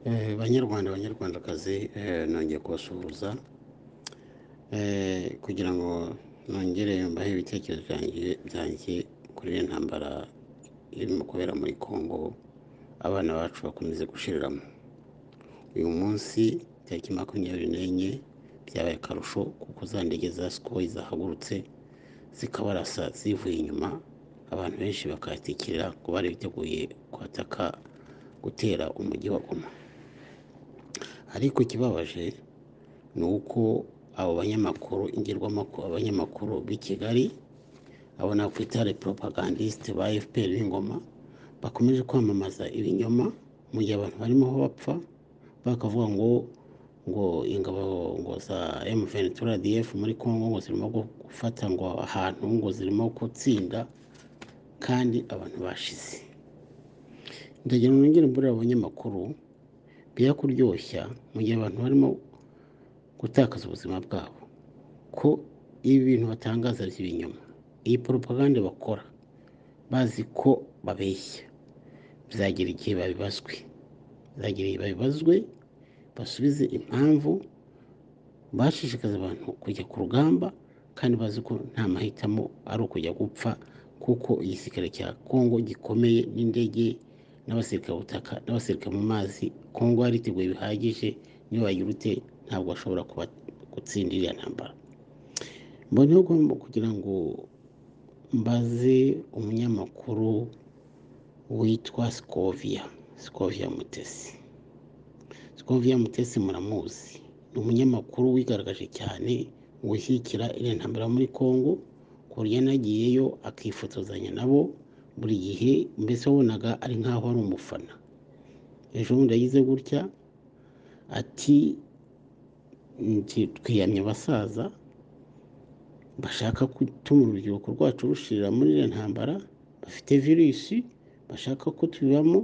Banyarwanda, banyarwandakazi, nongeye kubasuhuza kugira ngo nongere mbahe ibitekerezo byanjye kuri iyi ntambara irimo kubera muri Congo, abana bacu bakomeze gushiriramo. Uyu munsi tariki 24 byabaye akarusho, kuko za ndege za Sukhoi zahagurutse zikabarasa zivuye inyuma, abantu benshi bakahatikirira ko bari biteguye kwataka gutera umujyi wa Goma. Ariko ikibabaje ni uko abo banyamakuru, ingirwamakuru, abanyamakuru b'i Kigali, abo nakwita les propagandistes ba FPR b'ingoma, bakomeje kwamamaza ibinyoma mu gihe abantu barimo bapfa, bakavuga ngo ingabo ngo za M23 RDF muri Congo ngo zirimo gufata ngo ahantu, ngo zirimo gutsinda, kandi abantu bashize. Ndagira ngo nongere mburire abanyamakuru biya kuryoshya mu gihe abantu barimo gutakaza ubuzima bwabo, ko ibi bintu batangaza ari ibinyoma. Iyi propaganda bakora bazi ko babeshya, bizagera igihe babibazwe, bizagera igihe babibazwe, basubize impamvu bashishikaza abantu kujya ku rugamba, kandi bazi ko nta mahitamo ari ukujya gupfa, kuko igisirikare cya Congo gikomeye n'indege n'abasirikare butaka n'abasirikare mu mazi. Congo yariteguye bihagije, niyo bagira ute ntabwo bashobora gutsinda iriya ntambara. Mboneyeho kugira ngo mbaze umunyamakuru witwa Scovia, Scovia Mutesi. Scovia Mutesi muramuzi, ni umunyamakuru wigaragaje cyane mu gushyigikira iriya ntambara muri Congo, ku buryo yanagiyeyo akifotozanya nabo buri gihe, mbese wabonaga ari nk'aho ari umufana. Ejo bundi yagize gutya ati twiyamye abasaza bashaka gutuma urubyiruko rwacu rushirira muri iriya ntambara, bafite virusi bashaka ko tubibamo,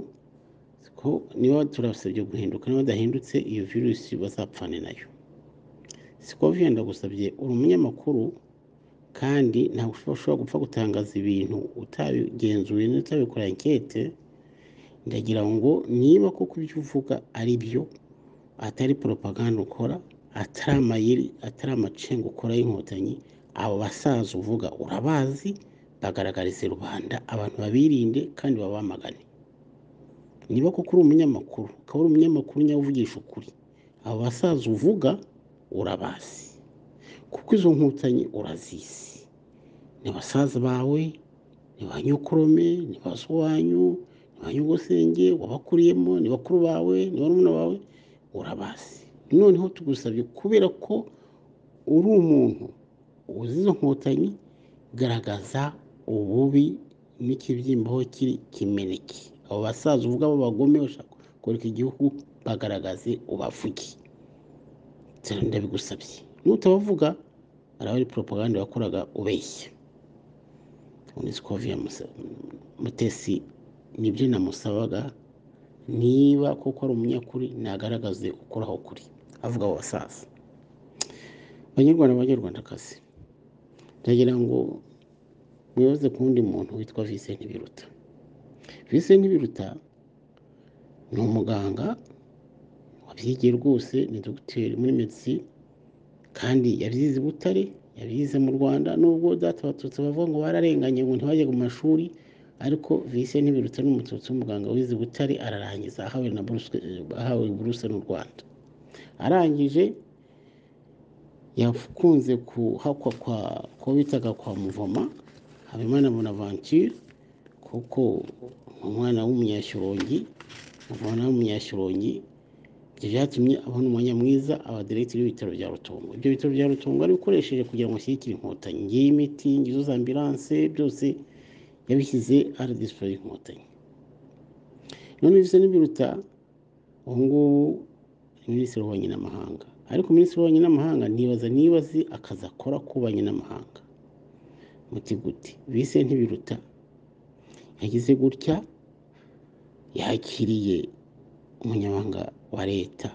ko niba turabasabye guhinduka, niba badahindutse iyo virusi bazapfane nayo. Scovia, ndagusabye, uri umunyamakuru kandi ntabwo ushobora gupfa gutangaza ibintu utabigenzuye utabikora enquête. Ndagira ngo niba koko ibyo uvuga ari byo, atari propaganda ukora, atari amayeri, atari amacenga ukora y'inkotanyi, abo basaza uvuga urabazi, bagaragarize rubanda, abantu babirinde kandi babamagane. Niba koko uri umunyamakuru, ukaba uri umunyamakuru nyawe uvugisha ukuri, abo basaza uvuga urabazi, kuko izo nkotanyi urazizi, ni basaza bawe, ni ba nyokorome, ni ba so wanyu, ni ba nyogosenge wabakuriyemo, ni bakuru bawe, ni barumuna bawe, urabazi. Noneho tugusabye, kubera ko uri umuntu uzi izo nkotanyi, garagaza ububi n'ikibyimba aho kiri kimeneke. Abo basaza uvuga b'abagome bashaka koreka igihugu, bagaragaze ubavuge, ndabigusabye. Nutabavuga araba ari propaganda wakoraga ubeshya. Ubu Scovia Mutesi nibyo namusabaga, niba koko ari umunyakuri nagaragaze ukuri aho kuri, avuga abo basaza. Banyarwanda, banyarwandakazi, ndagira ngo mwibaze ku wundi muntu witwa Vincent Biruta. Vincent Biruta ni umuganga wabyigiye rwose, ni dogiteri muri medicine, kandi yabyize i Butare, yabyize mu Rwanda, nubwo data abatutsi bavuga ngo bararenganye ngo ntibajye mu mashuri, ariko Vincent Biruta ni umututsi w'umuganga wize i Butare, ararangiza ahawe na buruse, ahawe buruse n'u Rwanda. Arangije yakunze kuhakwa kwa ko bitaga kwa Muvoma Habimana Bonaventure, kuko umwana w'umunyashyorongi, umwana w'umunyashyorongi, ibyo byatumye abona umwanya mwiza, aba directeur w'ibitaro bya Rutongo. Ibyo bitaro bya Rutongo yarabikoresheje kugira ngo ashyigikire inkotanyi, ngiyi imiti, ngizo za ambulance, byose yabishyize à la disposition y'inkotanyi. None Vincent Biruta ubu ngubu ni minisitiri w'ububanyi n'amahanga, ariko minisitiri w'ububanyi n'amahanga ntibaza niba azi akazi akora k'ububanyi n'amahanga. Muti gute? Vincent Biruta yagize gutya, yakiriye umunyamabanga wa leta,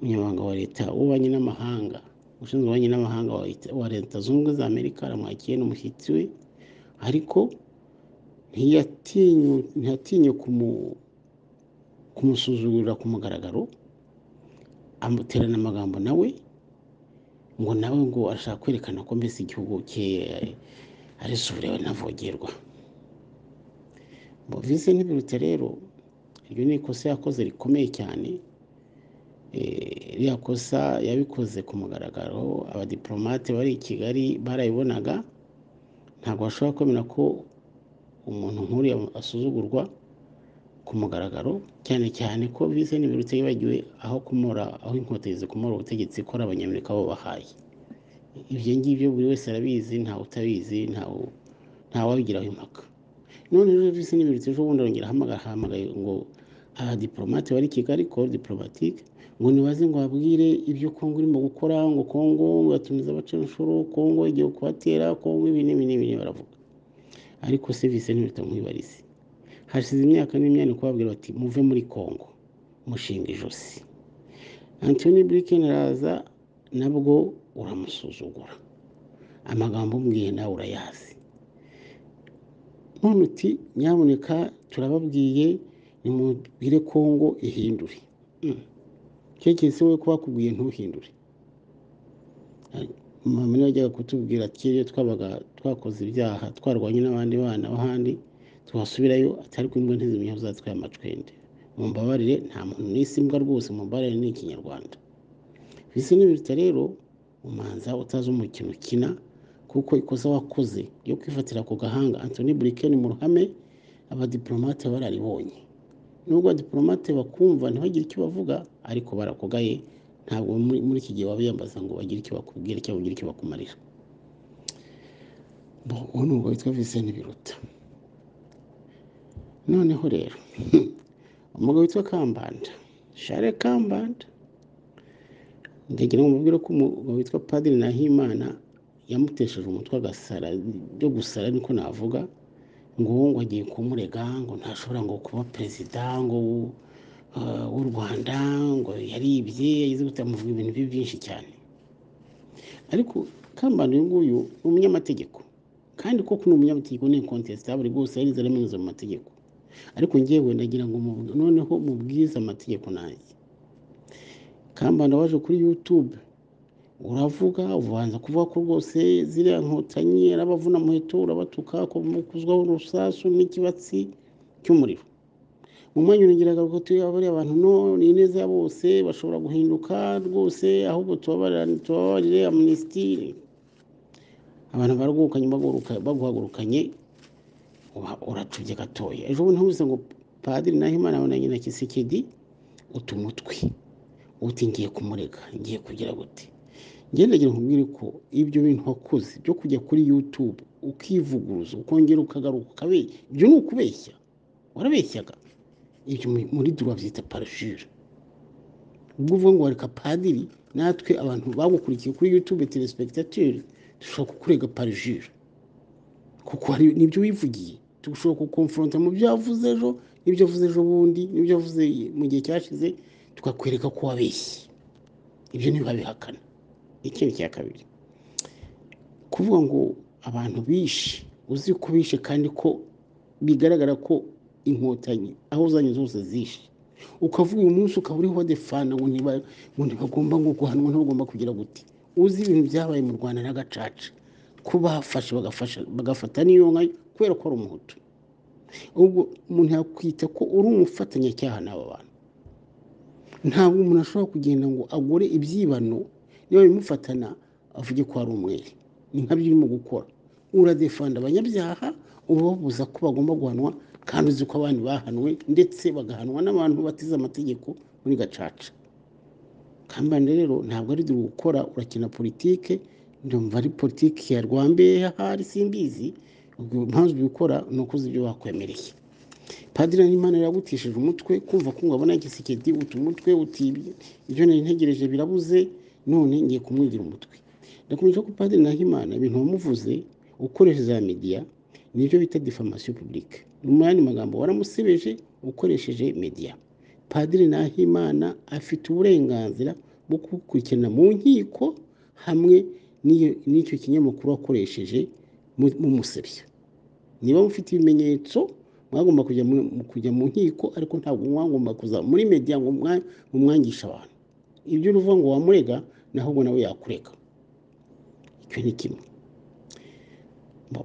umunyamabanga wa leta w'ububanyi n'amahanga, ushinzwe ububanyi n'amahanga wa Leta Zunze Ubumwe za Amerika, aramwakiye n'umushyitsi we, ariko ntiyatinye kumusuzugurira ku mugaragaro. Amuterana amagambo nawe, ngo nawe ngo arashaka kwerekana ko mbese igihugu cye ari souverain, ntavogerwa. Vincent Biruta rero, iryo ni ikosa yakoze rikomeye cyane. Ririya kosa yabikoze ku mugaragaro, abadiplomate bari i Kigali barabibonaga. Ntabwo bashobora kwemera ko umuntu nk'uriya asuzugurwa ku mugaragaro, cyane cyane ko Vincent Biruta yibagiwe aho kumora, aho Inkotanyi zikomora ubutegetsi, ko ari Abanyamerika bo bahaye. Ibyo ngibyo buri wese arabizi, ntawe utabizi, ntawabigiraho impaka. None rero Vincent Biruta ejo bundi arongera ahamagaye ngo abadiplomate bari i Kigali, corps diplomatique, ngo nibaze ngo babwire ibyo Kongo irimo gukora, ngo Kongo ngo yatumiza abacanshuro, Kongo igiye kubatera, Kongo ibi n'ibi n'ibi baravuga. Ariko se Vincent Biruta, nkwibarize, hashize imyaka n'imyaniko kubabwira bati muve muri Kongo, mushinga ijosi. Antony Blinken araza, nabwo uramusuzugura, amagambo umbwiye nawe urayazi. None uti nyabuneka turababwiye nimubwire Kongo ihindure. Keretse wowe ko bakubwiye ntuhindure. Mama niwe yajyaga kutubwira ati iyo twabaga twakoze ibyaha, twarwanye n'abandi bana b'ahandi, twasubirayo atari ko imbwa ntizimenya aho zatwaye amacwende. Mumbabarire, nta muntu n'isi imbwa rwose, mumbabarire, ni Ikinyarwanda. Vincent Biruta rero, umanza utazi umukino ukina, kuko ikosa wakoze ryo kwifatira ku gahanga Antony Blinken mu ruhame, abadiplomate bararibonye. Nubwo abadiplomate bakumva ntibagire icyo bavuga, ariko barakugaye. Ntabwo muri iki gihe wabiyambaza ngo bagire icyo bakubwira cyangwa bagire icyo bakumarira. Uwo ni umugabo witwa Vincent Biruta. Noneho rero umugabo witwa Kambanda, Charles Kambanda, ndagira ngo mubwire ko umugabo witwa Padiri Nahimana yamutesheje umutwe agasara, byo gusara niko navuga, ngo agiye kumurega, ngo ntashobora ngo kuba perezida ngo w'u Rwanda, ngo yaribye, yagize gute, amuvuga ibintu bibi byinshi cyane. Ariko Kambanda uyu nguyu ni umunyamategeko, kandi koko ni umunyamategeko, ni incontestable rwose, yarize araminuza mu mategeko. Ariko njyewe ndagira ngo noneho mubwize amategeko nanjye. Kambanda, waje kuri YouTube uravuga, ubanza kuvuga ko rwose ziriya Nkotanyi arabavuna muheto, urabatuka ko mukuzwaho urusasu n'ikibatsi cy'umuriro. Mu mwanya urongera agaruka uti bariya abantu no ni ineza ya bose, bashobora guhinduka rwose, ahubwo tubabarire, amnistie. Abantu baragukanye, baguhagurukanye, uba uracubye gatoya. Ejo bundi ntuvuze ngo Padiri Nahimana abonanye na Tshisekedi, uta umutwe uti ngiye kumurega, ngiye kugira gute. Njye ndagira nkubwire ko ibyo bintu wakoze byo kujya kuri YouTube ukivuguruza, ukongera ukagaruka ukabeshya, ibyo ni ukubeshya, warabeshyaga. Ibyo muri droit byita parjure. Ubwo uvuga ngo wareka padiri, natwe abantu bagukurikiye kuri YouTube, téléspectateur, dushobora kukurega parjure, kuko hari nibyo wivugiye. Dushobora kukonfronta mu byo wavuze ejo, n'ibyo wavuze ejo bundi, n'ibyo wavuze mu gihe cyashize, tukakwereka ko wabeshye. Ibyo ntibabihakana. Ikindi cya kabiri, kuvuga ngo abantu bishe, uzi ko bishe, kandi ko bigaragara ko Inkotanyi aho zanyuze zose zishe, ukavuga uyu munsi ukaba uriho wadefanda ngo ntibagomba ngo guhanwa, ntibagomba kugira gute, uzi ibintu byabaye mu Rwanda na Gacaca, ko bafashe bagafata n'iyo nka kubera ko ari Umuhutu. Ubwo umuntu yakwita ko uri umufatanyacyaha n'aba bantu. Ntabwo umuntu ashobora kugenda ngo agore ibyibano, niba bimufatana avuge ko ari umwere. Ni nkabyo urimo gukora, uradefanda abanyabyaha, ubabuza ko bagomba guhanwa, kandi uzi ko abandi bahanwe, ndetse bagahanwa n'abantu batize amategeko muri Gacaca. Kambanda rero, ntabwo ari dore gukora, urakina politike, ndumva ari politike ya Rwambehe ahari, simbizi. Ubwo impamvu ubikora ni uko uzi ibyo bakwemereye. Padiri Nahimana yagutishije umutwe kumva ko ngo abona Tshisekedi, uta umutwe uti ibyo nari ntegereje birabuze, none ngiye kumwigira umutwe. Ndakomeje ko Padiri Nahimana, ibintu wamuvuze ukoresheje za media nibyo bita diffamation publique. Mu yandi magambo, waramusebeje ukoresheje media. Padiri Nahimana afite uburenganzira bwo kugukurikirana mu nkiko hamwe n'icyo kinyamakuru wakoresheje mumusebya. Niba mufite ibimenyetso, mwagomba kujya mu nkiko, ariko ntabwo mwagomba kuza muri media ngo mumwangishe abantu. Ibyo uruvuga ngo wamurega, naho nawe yakurega. Icyo ni kimwe.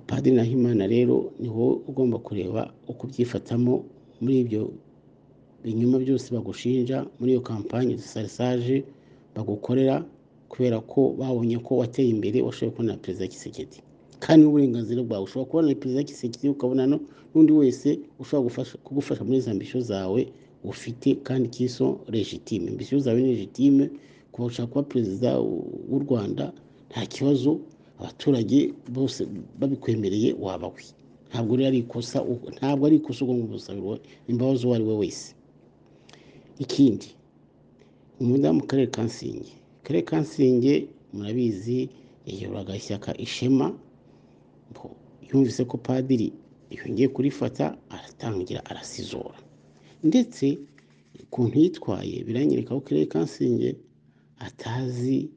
Padiri Nahimana rero ni wowe ugomba kureba uko ubyifatamo muri ibyo binyoma byose bagushinja, muri iyo campagne de salissage bagukorera, kubera ko babonye ko wateye imbere, washoboye kubona Perezida Tshisekedi. Kandi n'uburenganzira bwawe, ushobora kubona Perezida Tshisekedi, ukabona n'undi wese ushobora kugufasha muri izo ambitions zawe ufite, kandi qui sont légitimes. Ambitions zawe ni légitimes, kuba ushaka kuba perezida w'u Rwanda nta kibazo, abaturage bose babikwemereye waba we. Ntabwo rero ari ikosa, ntabwo ari ikosa ugomba gusabirwa imbabazi uwo ari we wese. Ikindi, umudamu Karere Kansinge, Karere Kansinge murabizi yayoboraga ishyaka Ishema. Yumvise ko padiri yongeye kurifata, aratangira arasizora. Ndetse ukuntu yitwaye biranyereka ko Karere Kansinge atazi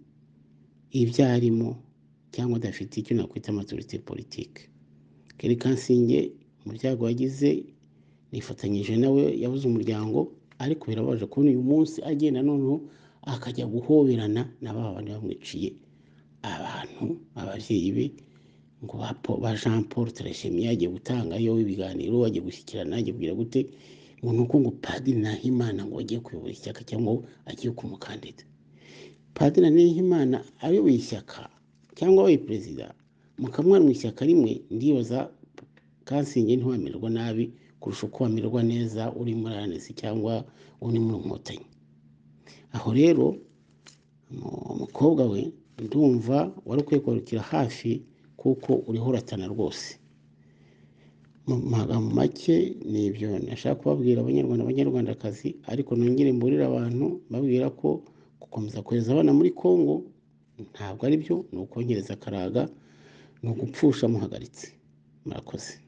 ibyo arimo, cyangwa adafite icyo nakwita maturité politique. Karere Kansinge mu byago yagize nifatanyije nawe, yabuze umuryango, ariko birababaje kubona uyu munsi agenda noneho akajya guhoberana na ba bandi bamwiciye abantu, ababyeyi be, ngo ba Jean Paul Turayishimiye. Agiye gutangayo ibiganiro, agiye gushyikirana, agiye kugira gute, ngo ni uko ngo Padiri Nahimana ngo agiye kuyobora ishyaka cyangwa agiye kumukandida. Padiri Nahimana ayoboye ishyaka cyangwa abaye perezida, mukamwana mu ishyaka rimwe, ndibaza Kansinge ntiwamererwa nabi kurusha uko wamererwa neza uri muri RNC cyangwa uri muri Nkotanyi. Aho rero umukobwa we, ndumva wari ukwiye kugarukira hafi, kuko uriho uratana rwose. Mu magambo make ni ibyo nashaka kubabwira, Abanyarwanda, Abanyarwandakazi, ariko nongere mburire abantu, babwira ko gukomeza kohereza abana muri Congo ntabwo ari byo, ni ukongereza akaraga, ni ugupfusha muhagaritse. Murakoze.